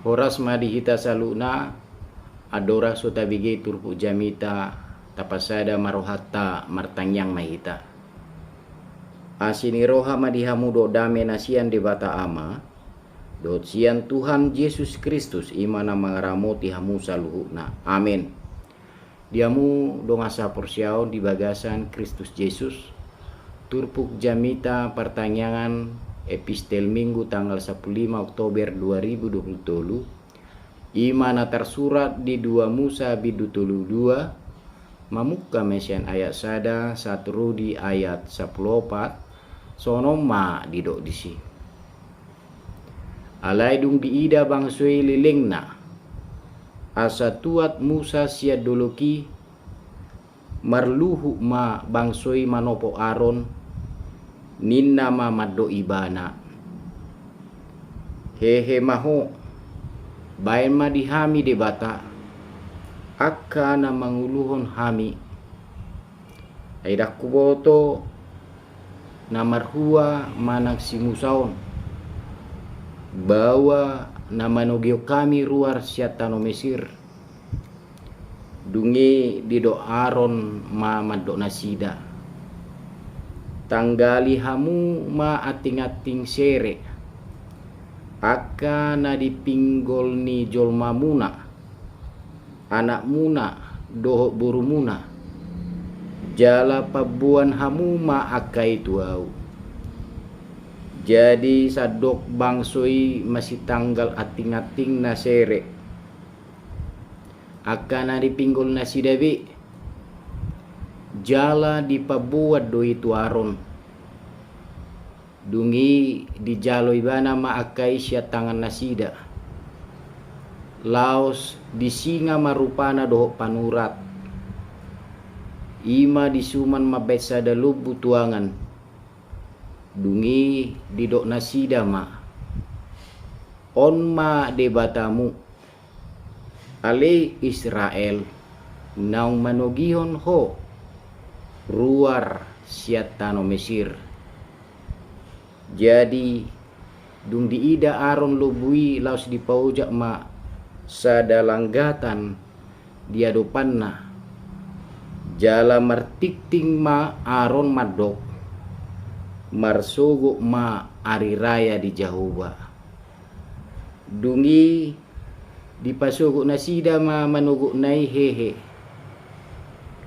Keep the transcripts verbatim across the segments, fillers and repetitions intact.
Horas ma di hita saluhutna. Andorang so tabege turpuk jamita, tapasada ma rohanta, martangiang ma hita. Asi ni roha ma di hamu dohot dame na sian Debata Ama dohot sian Tuhan Jesus Kristus, i ma na mangaramoti hamu saluhutna. Amen. Di hamu dongan saporseaon di bagasan Kristus Jesus, turpuk jamita partangiangan Epistel Minggu tanggal sampulu lima Oktober dua ribu dua puluh tolu, i ma na tarsurat di dua Musa bindu tolu dua, mamungka ma sian ayat sada sahat ro di ayat sampulu opat, songon on ma didok disi. Alai dung diida bangso i lelengna, asa tuat Musa sian dolok i, marluhut ma bangso i manopot Aron, ninna ma mandok ibana: Hehe ma ho, baen ma di hami debata, angka na manguluhon hami. Ai ndang huboto na marhua manang si Musa on, baoa na manogihon hami ruar sian tano Mesir. Dung i didok Aron ma mandok nasida: Tanggali hamu ma anting-anting sere, angka na dipinggol ni jolmamuna, anakmuna dohot borumuna, jala pamboan hamu ma angka i tu ahu. Jadi sandok bangso i masitanggal anting-anting na sere, angka na dipinggol nasida be, jala dipamboan do i tu Aron. Dung i dijalo ibana ma angka i sian tangan nasida, laos disinga ma rupana dohot panurat, i ma disuman mambaen sada lombu tuangan. Dung i didok nasida ma: On ma debatamu, ale Israel, naung manogihon ho ruar sian tano Mesir. Jadi dung diida Aron lombu i, laos dipaojak ma sada langgatan di adopanna, jala martingting ma Aron mandok: Marsogot ma ari raya di Jahowa. Dung i dipasogot nasida ma manogotna i hehe,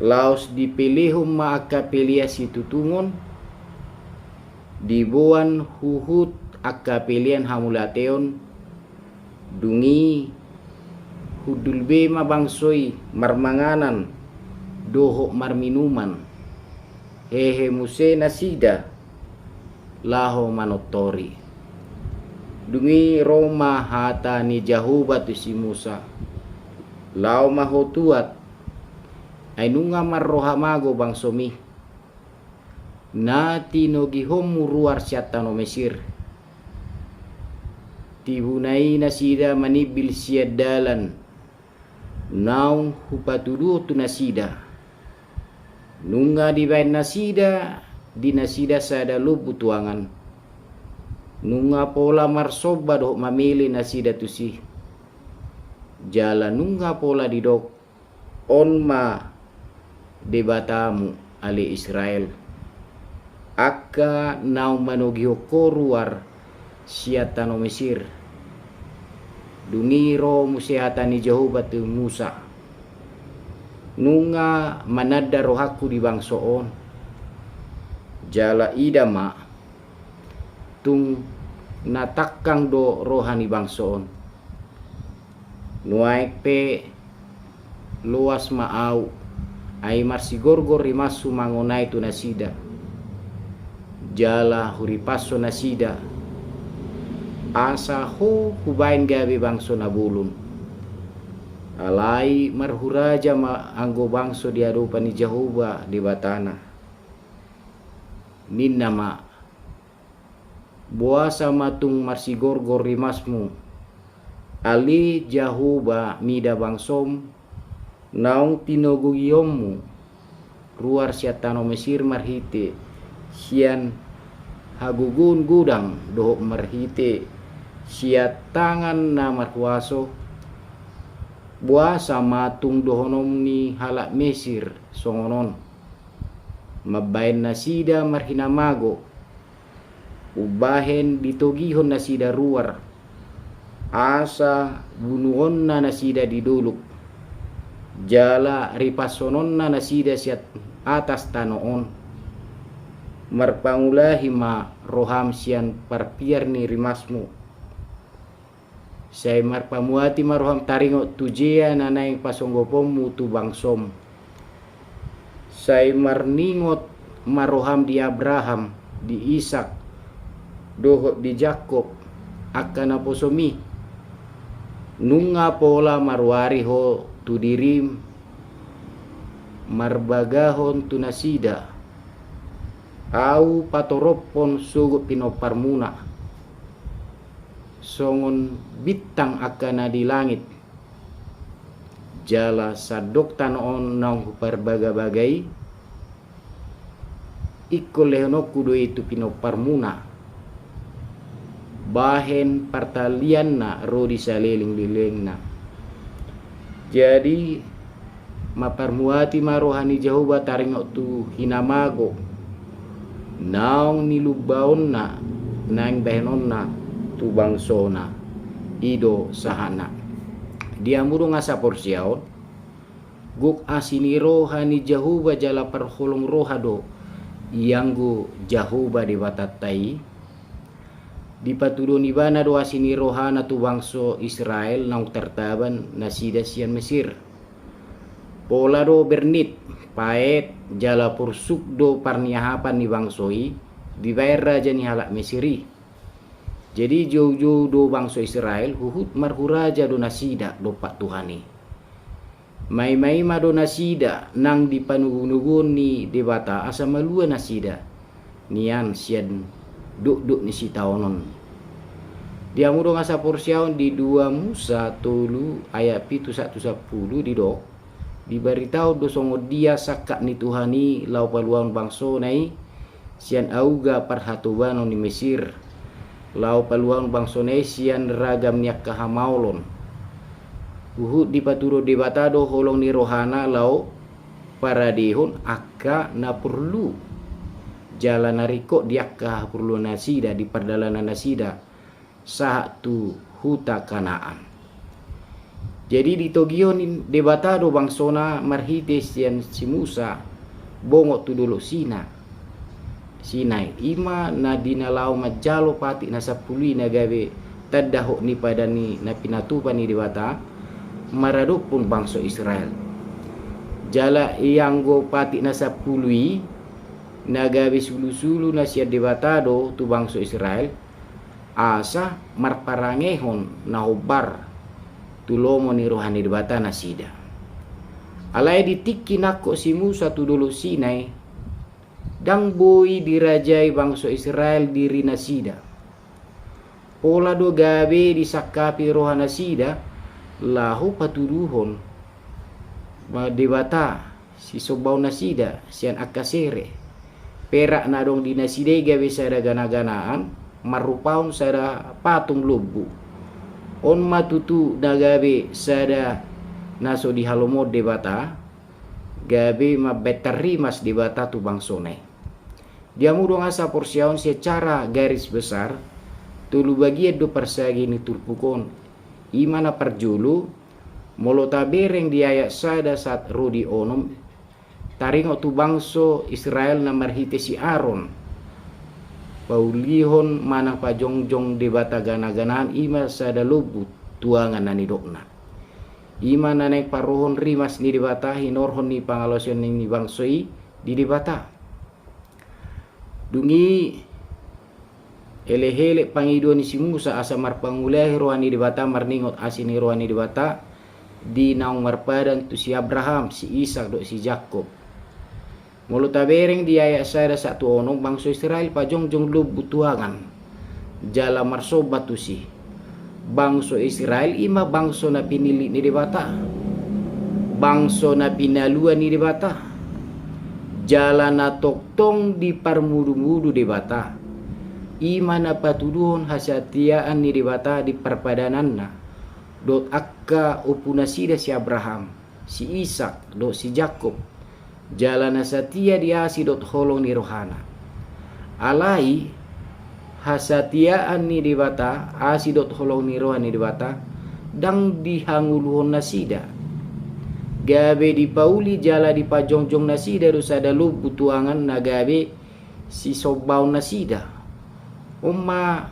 laos dipelehon ma angka pelean situtungon, diboan huhut angka pelean hamauliateon. Dung i hundul be ma bangso i marmanganan dohot marminuman, hehe muse nasida laho manortori. Dung i ro ma hata ni Jahowa tu si Musa: Laho ma ho tuat, ai nunga marroha mago bangsomi, na tinogihonmu ruar sian tano Mesir. Tibuna i nasida manimbil sian dalan naung hupatuduhon tu nasida. Nunga dibaen nasida di nasida sada lombu tuangan. Nunga pola marsomba dohot mamele nasida tusi. Jala nunga pola didok: On ma debatamu, ale Israel, angka naung manogihon ho ruar sian tano Mesir. Dung i ro muse hata ni Jahowa tu Musa: Nunga mananda rohangku di bangso on. Jala ida ma, tung na tangkang do roha ni bangso on. Nuaeng pe loas ma ahu, ai marsigorgor rimashu mangonai tu nasida, jala huripashon nasida, asa ho hubaen gabe bangso na bolon. Alai marhuraja ma anggo bangso di adopan ni Jahowa Debatana. Ninna ma: Boasa ma tung marsigorgor rimasmu, ale Jahowa, mida bangsom, naung tinogihonmu ruar sian tano Mesir marhite sian hagogoon godang dohot marhite sian tangan na marhuaso, boasa ma tung dohonon ni halak Mesir songon on, mambahen nasida marhinamago, umbahen ditogihon nasida ruar, asa bunuonna nasida di dolok, jala ripashononna nasida sian atas tano on. Marpangulahi ma roham sian parpiar ni rimasmu. Sai marpamuati ma roham taringot tu jea na naeng pasonggoponmu tu bangsom. Sai marningot ma roham di Abraham, di Isak, dohot di Jakob, angka naposomi. Nunga pola maruari ho tu dirim, marbagahon tu nasida. Ahu patorophon sogot pinomparmuna, songon bintang angka na di langit. Jala sandok tano on naung huparbagabaga i, ingkon lehononku do i tu pinomparmuna, bahen partalianna ro di salelenglelengna. Jadi, marpamuati ma roha ni Jahowa taringot tu hinamago naung nilumbaonna, naeng bahenonna tu bangsona. I do sahatna. Di hamu dongan saporseaon, gok asi ni roha ni Jahowa jala parholong roha do ianggo Jahowa Debatanta i. Dipatudun ibana do asi ni rohana tu bangso Israel naung tartaban nasida sian Mesir. Pola do bernit, paet, jala porsuk do parniahapan ni bangso i dibahen raja ni halak Mesir i. Jadi joujou do bangso Israel huhut marhuraja do nasida dompak Tuhan i. Maimaima do nasida nang di panogunoguon ni Debata asa malua nasida nian sian dokdok ni sitaonon. Di hamu dongan saporseaon, di dua Musa tolu ayat pitu sahat tu sampulu didok, dibaritaon do songon dia sangkap ni Tuhan i laho paluahon bangsona i sian auga parhatobanon ni Mesir, laho paluahon bangsona i sian ragam ni angka hamaolon. Huhut dipatudu Debata do holong ni rohana laho paradehon angka na porlu, jala na ringkot di angka haporluan nasida di pardalanan nasida sahat tu huta Kanaan. Jadi ditogihon Debata do bangsona marhite sian si Musa bongot tu dolok Sina, Sinai, i ma na di na laho manjalo patik na sampulu i na gabe tanda hot ni padan ni na pinatupa ni Debata maradophon bangso Israel. Jala ianggo patik na sampulu i na gabe sulusulu na sian Debata do tu bangso Israel, asa marparangehon na hombar tu lomo ni roha ni Debata nasida. Alai di tingki nangkok si Musa tu dolok Sinai, ndang boi dirajai bangso Israel diri nasida. Pola do gabe disangkapi roha nasida laho patuduhon ma Debata sisombaon nasida sian angka sere. Perak na adong di nasida i gabe sada ganaganaan marrupahon sada patung lombu. On ma tutu na gabe sada na so dihalomohon Debata, gabe mambaen tarrimas Debata tu bangsona i. Di hamu dongan saporseaon, secara garis besar tolu bagian do parsagi ni turpuk on. I ma na parjolo, molo tabereng di ayat sada sahat ro di onom, taringot tu bangso Israel na marhite si Aron paulihon manang pajongjong Debata ganaganaan, i ma sada lombu tuangan na nidokna. I ma na naeng parrohahon rimas ni Debata hinorhon ni pangalaosion ni bangso i di Debata. Dung i elekelek pangidoan ni si Musa asa marpangulahi roha ni Debata marningot asi ni roha ni Debata di naung marpadan tu si Abraham, si Isak dohot si Jakob. Molo tabereng di ayat sada sahat tu onom, bangso Israel pajongjong lombu tuangan jala marsomba tusi. Bangso Israel i ma bangso na pinillit ni Debata, bangso na pinalua ni Debata, jala na tongtong diparmudumudu Debata. I ma na patuduhon hasatiaan ni Debata di parpadananna dohot angka ompunasida si Abraham, si Isak dohot si Jakkob, jala na satia di asi dohot holong ni rohana. Alai hasatiaan ni Debata, asi dohot holong ni roha ni Debata, ndang dihangoluhon nasida. Gabe dipauli jala dipajongjong nasida do sada lombu tuangan na gabe sisombaon nasida. On ma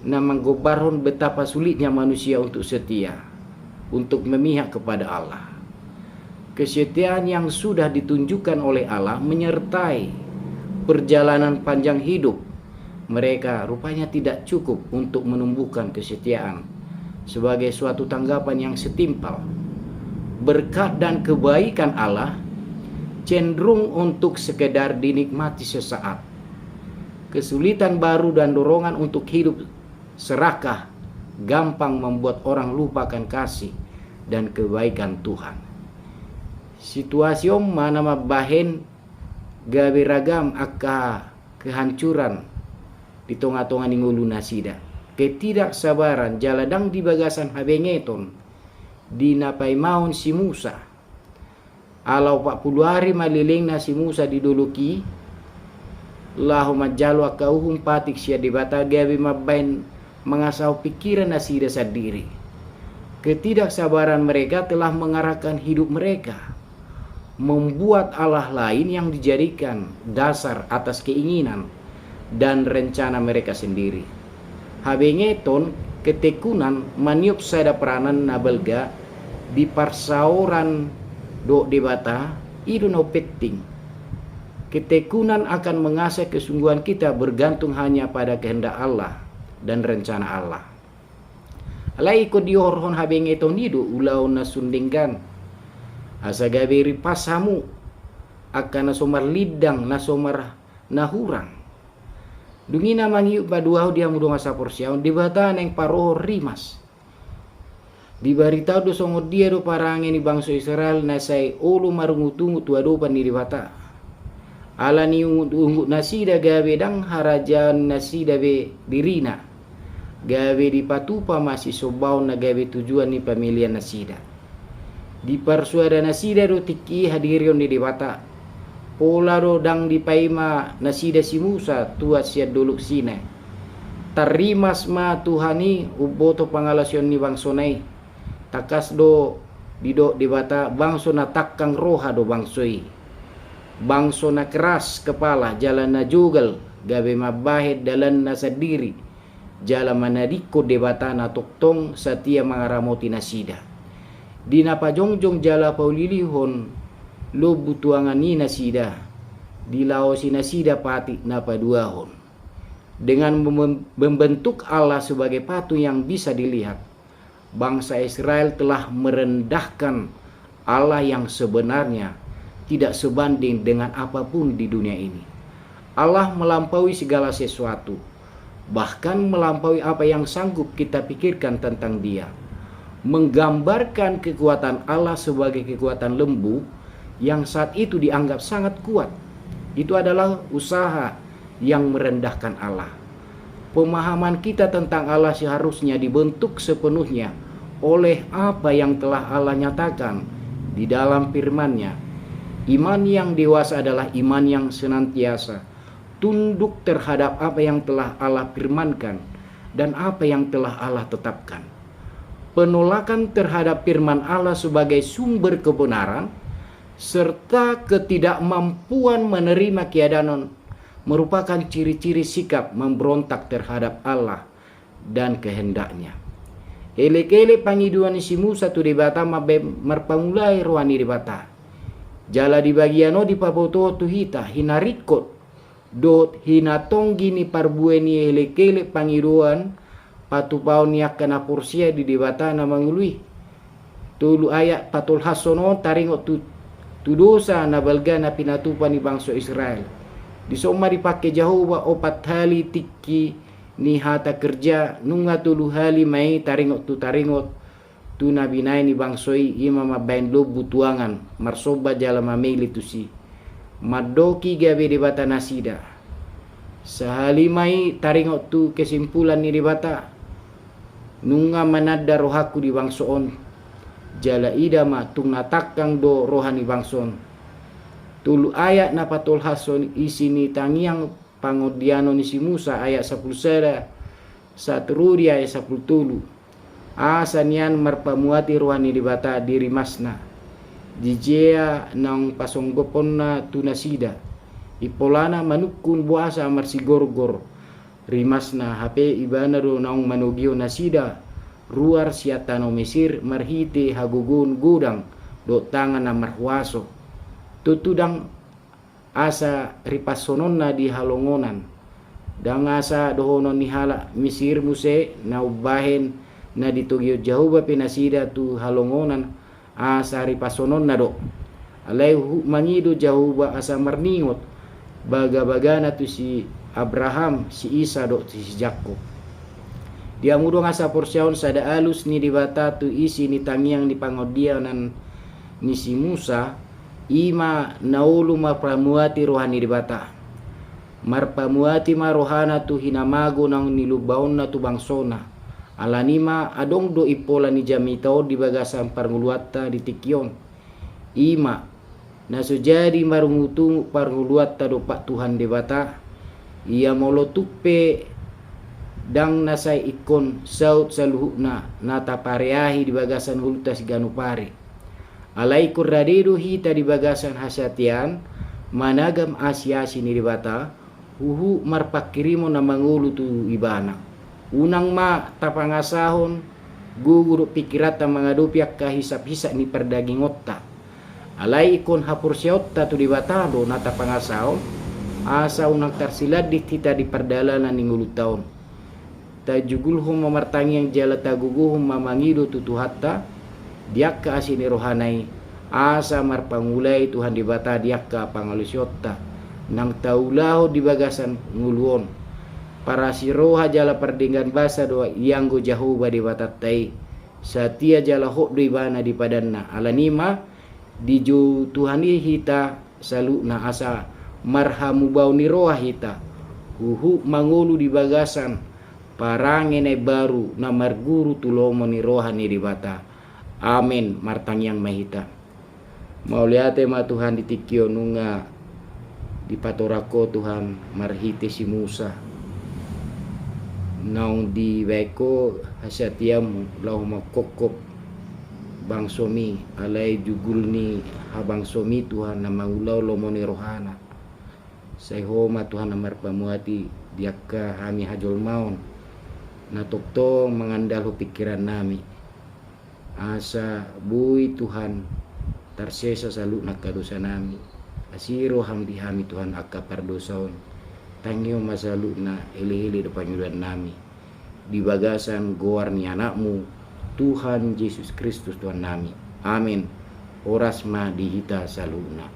na manggombarhon betapa sulitnya manusia untuk setia, untuk memihak kepada Allah. Kesetiaan yang sudah ditunjukkan oleh Allah menyertai perjalanan panjang hidup mereka rupanya tidak cukup untuk menumbuhkan kesetiaan sebagai suatu tanggapan yang setimpal. Berkat dan kebaikan Allah cenderung untuk sekedar dinikmati sesaat. Kesulitan baru dan dorongan untuk hidup serakah gampang membuat orang lupakan kasih dan kebaikan Tuhan. Situasi on ma na mambahen gabe ragam angka kehancuran di tongatonga ni ngolunasida. Ketidaksabaran jala ndang di bagasan habengeton di na paimahon si Musa. Ala opat pulu ari ma lelengna si Musa di dolok i laho manjalo angka uhum patik sian Debata, gabe mambahen mangasahon pingkiran nasida sandiri. Ketidaksabaran mereka telah mengarahkan hidup mereka, membuat Allah lain yang dijadikan dasar atas keinginan dan rencana mereka sendiri. Habengeton, ketekunan maniop sada peranan na balga di parsaoran dohot Debata, i do na penting. Ketekunan akan mengasah kesungguhan kita bergantung hanya pada kehendak Allah dan rencana Allah. Alai ingkon dihorhon habengeton i do ulaon na sun denggan, asa gabe ripas hamu angka na so marlindang, na so mar na hurang. Dung i na mangihut ma do ahu di hamu dongan saporseaon, Debata naeng parohon rimas. Dibaritaon do songon dia do parange ni bangso Israel na sai olo marungutungut tu adopan ni Debata. Ala niungutungut nasida gabe ndang harajaon nasida be dirina. Gabe dipatupa ma sisombaon na gabe tujuan ni pamelean nasida. Diparsuada nasida do tingki i hadirion ni Debata. Pola do ndang dipaima nasida si Musa tuat sian dolok Sinai. Tarrimas ma Tuhan i umboto pangalaosion ni bangsona i. Tangkas do didok Debata, bangso na tangkang roha do bangso i. Bangso na keras kepala jala na jogal, gabe mambahen dalanna sandiri jala manadingkon Debata na tongtong satia mangaramoti nasida. Di na pajongjong jala paulilihon lombu tuangan i nasida, dilaosi nasida patik na paduahon. Dengan mem-, membentuk Allah sebagai patung yang bisa dilihat, bangsa Israel telah merendahkan Allah yang sebenarnya tidak sebanding dengan apapun di dunia ini. Allah melampaui segala sesuatu, bahkan melampaui apa yang sanggup kita pikirkan tentang Dia. Menggambarkan kekuatan Allah sebagai kekuatan lembu yang saat itu dianggap sangat kuat. Itu adalah usaha yang merendahkan Allah. Pemahaman kita tentang Allah seharusnya dibentuk sepenuhnya oleh apa yang telah Allah nyatakan di dalam firman-Nya. Iman yang dewasa adalah iman yang senantiasa tunduk terhadap apa yang telah Allah firmankan dan apa yang telah Allah tetapkan. Penolakan terhadap firman Allah sebagai sumber kebenaran serta ketidakmampuan menerima keadaan merupakan ciri-ciri sikap memberontak terhadap Allah dan kehendak-Nya. Elekelek pangidoan ni si Musa tu Debata mambahen marpangulahon roha ni Debata. Jala di bagian on dipabotohon tu hita hinaringkot dohot hinatonggi ni parbue ni elekelek pangidoan patupaon ni angka na porsea di Debata na mangolu i. Tolu ayat patolhashon on taringot tu, tu dosa na balga na pinatupa ni bangso Israel. Dison ma dipangke Jahowa opat hali tingki ni hata kerja, nunga tolu hali ma i taringot tu taringot tu na binahen ni bangso i, i ma mambahen lombu tuangan, marsomba jala mamele tusi. Mandoki gabe debata nasida. Sahali ma i taringot tu kesimpulan ni Debata, nunga mananda rohangku di bangso on, jala ida ma tung na tangkang do roha ni bangso on. Tolu ayat na patolhashon isi ni tangiang pangondianon ni si Musa, ayat sampulu sada sahat ro di ayat sampulu tolu. Asa nian marpamuati roha ni Debata di rimasna, dijea naung pasonggophonna tu nasida. Impolana manungkun boasa marsigorgor rimasna, hape ibana do naung manogihon nasida ruar sian tano Mesir marhite hagogoon godang dohot tangan na marhuaso. Tontu ndang asa ripashononna di halongonan. Ndang asa dohonon ni halak Mesir muse na umbahen na ditogihon Jahowa pe nasida tu halongonan, asa ripashononna do. Alai huhut mangido Jahowa asa marningot bagabagana tu si Abraham, si Isak dohot si Jakkob. Di hamu dongan saporseaon, sada alus ni Debata tu isi ni tangiang ni pangondianon ni si Musa, i ma na olo marpamuati roha ni Debata. Marpamuati ma rohana tu hinamago naung nilumbaonna tu bangsona. Alani i ma adong do impola ni jamita on di bagasan parngoluanta di tingki on. I ma na so jadi marungutungut parngoluanta dompak Tuhan Debata. Ia molo tung pe ndang na sai ingkon saut saluhutna na tapareahi di bagasan ngolunta siganup ari. Alai ingkon rade do hita di bagasan hasatian managam asiasi ni Debata, huhut marpanghirimon na mangolu tu Ibana. Unang ma tapangasahon gogo dohot pingkiranta mangadopi angka hisaphisap ni pardagingonta. Alai ingkon haporseaonta tu Debata do na tapangasahon, asa unang tarsilandit hita di pardalanan ni ngolunta on. Tajugulhon ma martangiang jala tagogohon ma mangido tu Tuhanta di angka asi ni rohana i, asa marpangula i Tuhan Debata di angka pangalusionta naung taulahon di bagasan ngolu on. Parasi roha jala pardenggan basa do ianggo Jahowa Debatanta i. Satia jala hot do Ibana di padanna. Alani i ma dijou Tuhan i hita saluhutna, asa marhamubaon ni roha hita, huhut mangolu di bagasan parange na imbaru na marguru tu lomo ni roha ni Debata. Amen. Martangiang ma hita. Mauliate ma Tuhan di tingki on nunga dipatorang Ho Tuhan marhite si Musa. Naung dibaen Ho hasatianMu laho manghophop bangsoMi, alai jugul ni habangsoMi Tuhan na mangulahon lomo ni rohana. Sai Ho ma Tuhan na marpamuati di angka hami hajolmaon na tongtong mangandalhon pingkirannami. Asa boi Tuhan tarsesa saluhutna angka dosanami. Asi rohaM di hami Tuhan angka pardosa on. Tangihon ma saluhutna elekelek dohot pangidoannami di bagasan goar ni AnakMu, Tuhan Jesus Kristus Tuhannami. Amen. Horas ma di hita saluhutna.